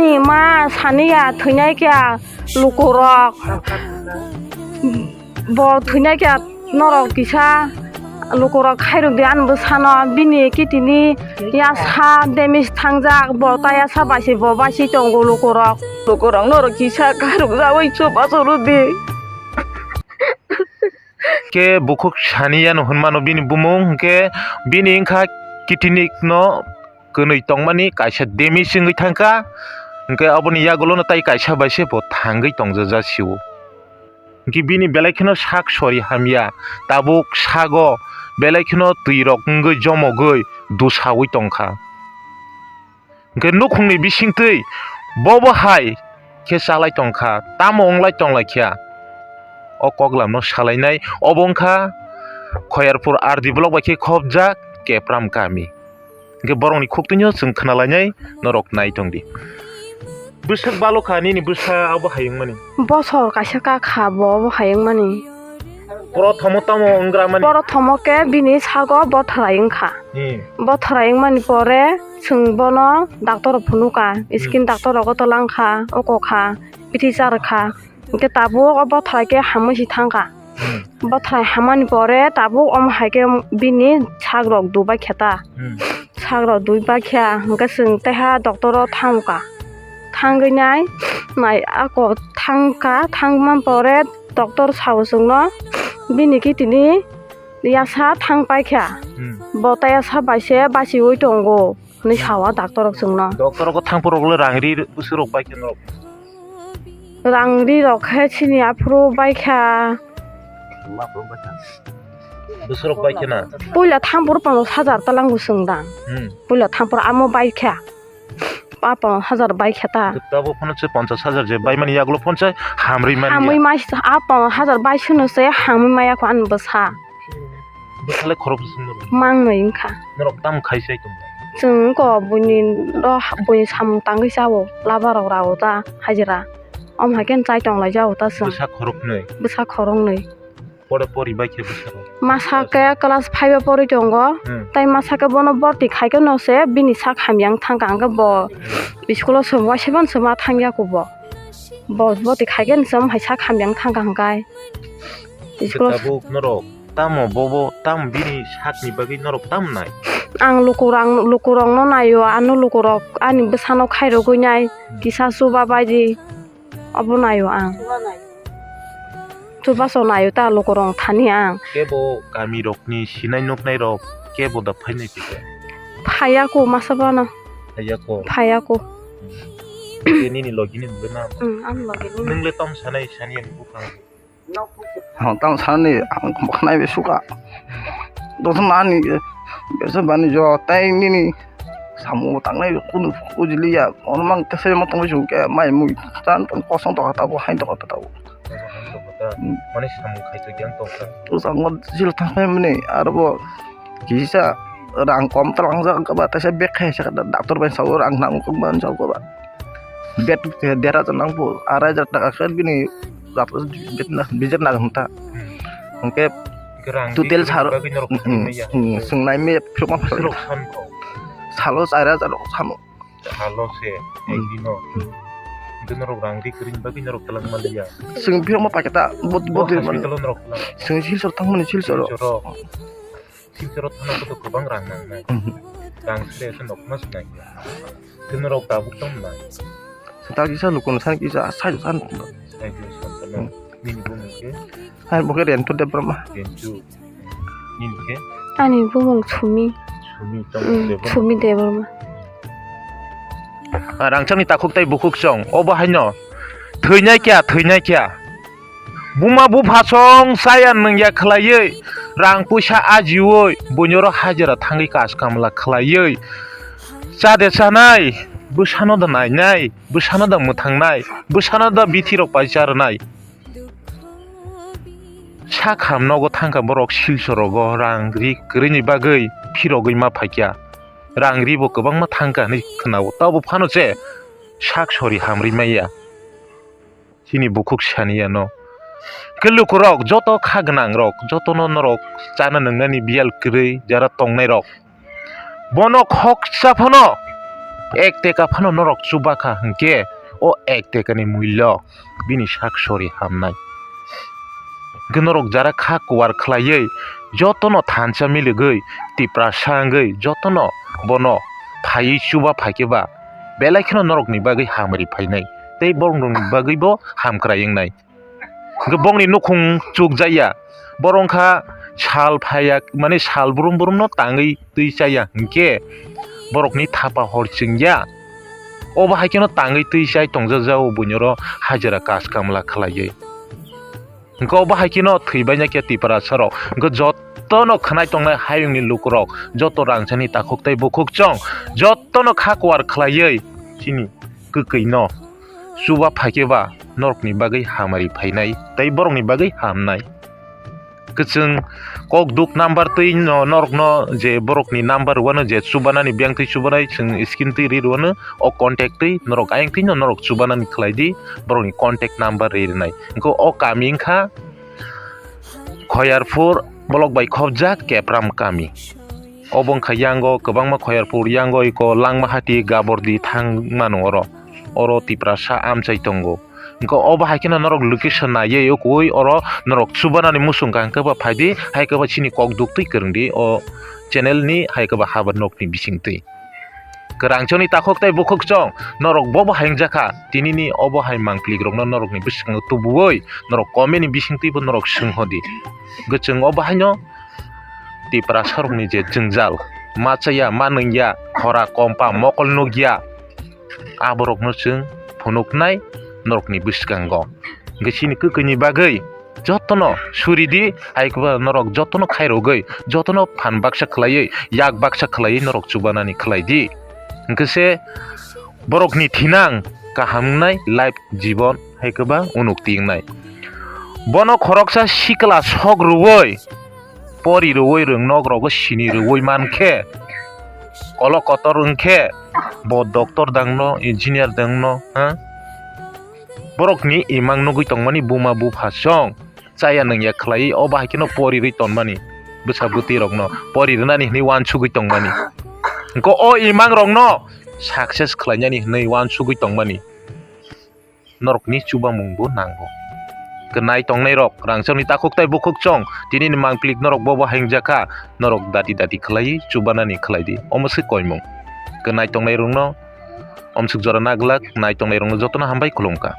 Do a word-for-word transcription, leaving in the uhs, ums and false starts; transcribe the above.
Ni ma sani ya thwinai kya lukurok. Bo thwinai kya norok kisa lukurok khairok di ani bwsano bini kitini yasa damage thangjak bo ta yasa bai se bo bai se tongo lukurok. Lukurok norok kisa khairok jawi chubachu rw di. Khe bukhuk sani yano hwnmano bini bumung, hwnkhe bini wngkha kidney no kwnwi tongmani kaisa damage wngwi thangkha, hwnkhe aboni yagulono tai kaisa bai se bo thangwi tongjaja sio. Hwnkhe bini belai kheno sak sori hamya, tabuk sago belai kheno twi rok wngwi jomogwi dusawi tongkha. Hwnkhe nukhungni bisingtwi bobo hai khe chalai tongkha, tamo wnglai tonglaikha. O koklamno salainai obo wngkha Khoyarpur R D block bai khe khobjak Kepram kami. Hwnkhe borokni khuktwino chwng khnalainai norok nai tongdi. Bwsak balokha nini bwsa abo hai wngmani. Bosor kaisa kakha bo abo hai wngmani. Prothomo tamo wngramani? Prothomo khe bini sago bothrai wngkha. Hmm. Bothrai wngmani pore chwng bono doctor rok phunukha, skin doctor rogo twlangkha, okokha, bithi charwkha. Hwnkhe tabuk o bothrai khe hamwi se thangkha. Hmm. Bothrai hammani pore tabuk omo hai khe bini sak rok dubai khe ta. Hmm. Sak rok dubai khe hwnkhe chwng taiha doctor o thangkha. Thangwi nai, nai ako thangkha, thangmani pore doctor sao chwngno bini kitini yasa thang paikha. Hmm. Bo ta yasa bai se bachiwi tongo. Hwnwi sao doctor rok chwngno. Doctor rok thang phuru rang ri bwswk rok bai khe norok? Rang ri rok khe chini aphuru bai kha. Bwswk rok bai khe na? Puila thang phuru ponchash hajar talang bo chwng dang. Hmm. Puila thang phuru amo bai kha. A ponchash hajar bai kha ta. Tabuk phano se ponchash hajar je bai mani yagulo phano se hamri mani. Hamwi ya. Mai a ponchash hajar bai sunu se hamwi maya kho ani bwsa. Bwsale khorok bwswk norok? Mangnwi wngkha. Norok tamo khai sai tong? Chwng wngkha buini ro buini samung tangwi chao, laba rok rao ta hajira. Omo hai khe chai tong lai jao ta chwng. Bwsa khoroknwi? Bwsa khoroknwi. Pore pori bai khe bwsa rok? Masa khe class five o pori tongo. Hmm. Tai masa khe bono borti khai khe no se bini sak hamya wng thang kha, hwnkhe bo school o se waisa phano se ma thang ya kho bo. Bo borti khai khe no se omo hai sak hamya wng thang kha hwnkhe. School o tabuk norok tamo bobo tamo bini sakni bagwi norok tamo nai? Ang lukurang lukurokno naio, ano lukurok ani bwsano khairogwi nai, hmm, kisa chuba baidi, obo naio ang. Chubaso naio ta lukurok thani ang. Kebo kamirokni sinai nuknairok kebo da phainai phika? Phaiya ko masa bano. Phaiya ko? Phaiya ko. Khe nini logini nungwi na? Hmm, ang logini. Nungle tamo sanai sani ani buphang? Ang tamo sani, ang bwkhanai bai suka. Dosa nani, besa bani jo, tai nini samung tangnai kunu ujiliya, ono mang tese mo tongwi sukhe, mai mui tan tan kosong tokha tabo, hain tokha tabo. Hmm. Mane samung khai to yang tokha. Usa ngo jil thangnai mani, arbo kisa rang kom talangjak kaba, tese bek khai sa doctor bai sao rang nang kok ban sao kaba. Bed dera janang bo arai hajar taka khe bini bijak na hwnta. Hwnkhe total sar bagwi norok hmm, hmm, swngnai me phirokma salo char hajar rok salo. Salo se ekdino. Hwnkhe norok rang ri kwrwini bagwi norok twlang manliya. Chwng phirokma paikhe ta bo bo hospital o norok twlang. Chwng Silchar thangmani Silchar o. Silchar o. Silchar o thana khe to kwbang rang nangnai. Mhm. Rang se se nokma se nai. Khe norok tabuk tong nai. Sita kisa luku no san kisa sai san. Sai kisa san no. Hmm. Nini bumung khe? Hai bo khe Rentu Debbarma. Rentu. Nini khe? Ani bumung Sumi. Sumi tong hmm, Debbarma. Sumi Debbarma. Ah, rangchakni takhuk tai bukhuk chong. Obo haino. Thwinai kya, thwinai kya. Buma bupha song chaya nungya khwlaiwi, rang puisa ajiui, buino oro hajira thangwi kaj kamla khwlaiwi, cha de chanai, bwsano da nainai, bwsano da mwthangnai, bwsano da bithi rok pai cha rwnai. Sak ham nogo thangkha borok Silchar rogo rang ri kwrwini bagwi phirogwi ma phaikha. Rang ri bo kwbangma thangkha hinwi khwnao. Tabo phano se sak sori hamrwi maya. chini bukhuk sani ano. Khe lukurok, joto kha gwnangrok, jotono norok chana nwngnani biyal kwrwi jara tongnairok, bono khoksa phano ek teka phano norok chubakha hwnkhe, o ek tekani mullo bini sak sori hamnai. Hwnkhe norok jara kha kuwar khlaiwi, jotono thansa miligwi, Tiprasa wngwi, jotono bono phaiwi chuba phaikhe ba, belai kheno norokni bagwi hamari phainai, tei borokni bagwi bo hamkrai wngnai. Hwnkhe bongni nukhung chukjakya, borok wngkha sal phaiya, mane sal brum brumno tangwi twi chaya, hwnkhe borokni thapa hor chwngya. Obo hai kheno tangwi twi chai tongjak jao buino oro hajira kaj kamla khlaiwi. Hwnkhe obo hai kheno thwibaina khe Tiprasarok. Hwnkhe jotono khwnai tongnai hayungni lukurok, joto rangchakni takhuk tei bukhuk chwng, jotono kha kuwar khlaiwi chini kwkwino chuba phaikhe ba norokni bagwi hamari phainai tei borokni bagwi hamnai. Kwchwng kok duk number twi no norokno je borokni number rwano je chubanani biyang twi chubanai chwng screen twi ri rwano, o contact twi norok ayang twi no norok chubanani khlai di, borokni contact number ri rwnai. Hwnkhe o kami wngkha Khoyarpur block bai khopjak Kepram kami. Obo wngkha yango kwbangma Khoyarpur yango iko Langmahati Gabordi thang mano oro. Oro Tiprasa amchai tongo. Hwnkhe obo hai kheno norok location naiwi ukui oro norok chubanani muchung kaham khe ba phaidi, hai khe ba chini kok duk twi kwrwng di o channel ni hai khe ba haba nok ni bising twi. Kwrwngchani takhuk tei bukhuk chwng norok bobo hai wngjakha, tinini obo hai mangpili rokno norokni bwskango tubuwi norok comment ni bising twi bo norok swng hodi. Hwnkhe chwng obo haino Tiprasarokni je jwngjal, ma chaya, ma nungya, khora, kompa, mokol nukya, aborokno chwng phunuknai norokni bwskango. Hwnkhe chini kwkwini bagwi jotono suri di, hai khe ba norok jotono khairogwi, jotono phan baksa khlaiwi, yak baksa khlaiwi norok chubanani khlai di. Hwnkhe se borokni thinang kaham wngnai life jibon hai khe ba unukti wngnai. Bono khoroksa sikla sok rwui, pori rwui, rwngnok rogo sini rwui mankhe, kolo kotor wngkhe bo doctor dangno, engineer dangno, ha? Borokni imang nugui tongmani buma bupha song chaya nungya khlaiwi, obo hai kheno pori rwi tonmani, bwsa bwtwi rokno pori rwnani hwnwi uansugui tongmani. Hwnkhe o imang rokno success khlainani hwnwi uansugui tongmani. Norokni chubamung bo nango. Kwnai tongnai rok, rangchakni takhuk tei bukhuk chwng, tinini mangpili norok bobo hai wngjakha, norok dati dati khlaiwi chubanani khlai di, omo se koimung. Kwnai tongnai rokno omsuk jora naglak, nai tongnai rokno jotono hambai khulumkha.